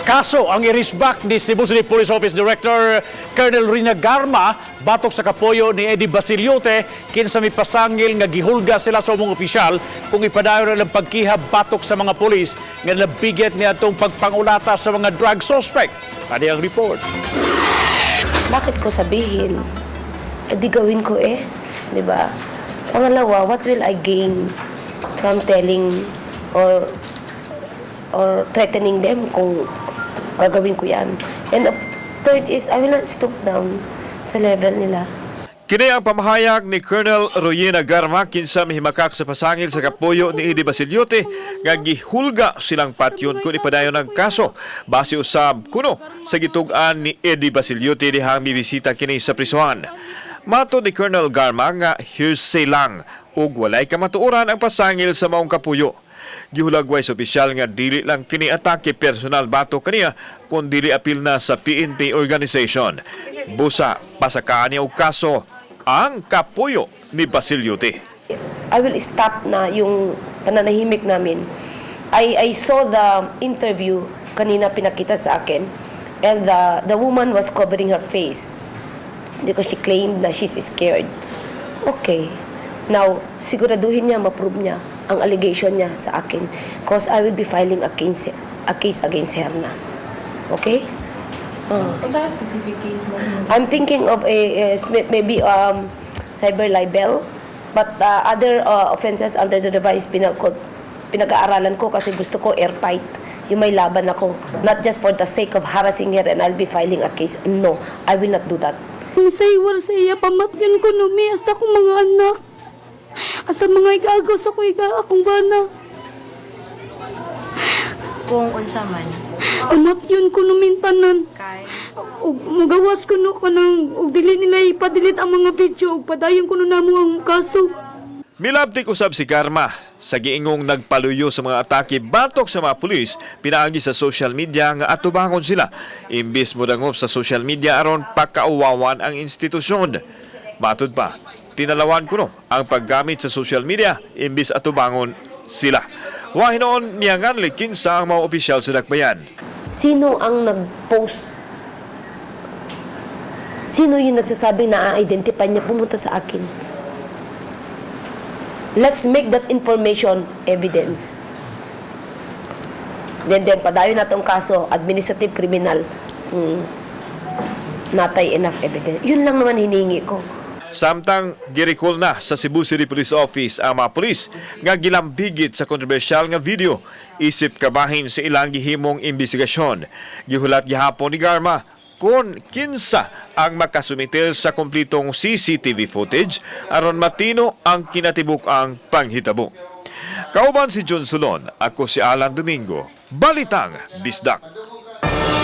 Kaso ang irisbak ni Cebu City Police Office Director Colonel Royina Garma batok sa kapuyo ni Eddie Basillote, kinsa mipasangil nga gihulga sila sa umong opisyal kung ipadayon ang pagkiha batok sa mga pulis nga nabigit niadtong pagpangulata sa mga drug suspect. Ani ang report. Bakit ko sabihin? Eh di gawin ko eh. 'Di ba? Pangalawa, what will I gain from telling or threatening them kung gagawin ko yan? And of, third is, I will not stoop down sa level nila. Kini ang pamahayag ni Colonel Royina Garma, kinsa mihimakak sa pasangil sa kapuyo ni Eddie Basillote nga gihulga silang patyon kung ipadayon ang kaso base usab kuno sa gitug-an ni Eddie Basillote dihang mibisita kini sa prisuhan. Matod ni Colonel Garma nga hearsay lang ug walay kamatuoran ang pasangil sa maong kapuyo. Gihulagway sa opisyal nga dili lang kini atake personal batok kaniya kun dili apil na sa PNP organization. Busa pasakaan niya og kaso ang kapuyo ni Basillote. I will stop na yung pananahimik namin. I saw the interview kanina, pinakita sa akin, and the woman was covering her face because she claimed na she's scared. Okay. Now, siguraduhin niya, ma-prove niya ang allegation niya sa akin, because I will be filing a case against her na. Okay? Unsa ka specific case mo? I'm thinking of a maybe cyber libel, but other offenses under the Revised Penal Code, pinag-aaralan ko kasi gusto ko airtight yung may laban ako, not just for the sake of harassing her and I'll be filing a case. No, I will not do that. Sa iwar sa iya, pamatyan ko no mi, hasta akong mga anak. Hasta mga igagaw sa ko iga akong bana. Kung unsa man? Pamatyon ko no min tanan. Kay Ug mugawas ko no kanang ug dili nila ipa-delete ang mga video ug padayon ko no namo ang kaso. Milabtik usab si Garma sa giingong nagpaluyo sa mga atake batok sa mga pulis pinaagi sa social media nga atubangon sila imbis modangop sa social media aron pakauwawan ang institusyon. Matud pa, tinalawan kuno ang paggamit sa social media imbis atubangon sila. Wa hinuon niyanganli kinsa ang mga opisyal sa dakbayan. Sino ang nag-post? Sino yung nagsasabi na identify niya, pumunta sa akin? Let's make that information evidence. Then, padayon na tong kaso, administrative criminal. Natay enough evidence. Yun lang naman hiningi ko. Samtang girecall na sa Cebu City Police Office ang mga pulis nga gilambigit sa kontrobersyal nga video isip kabahin sa ilang gihimong investigasyon. Gihulat gihapon ni Garma kung kinsa ang makasumitil sa kumplitong CCTV footage aron matino ang kinatibuk-ang panghitabo. Kauban si John Solon, ako si Alan Domingo. Balitang Bisdak.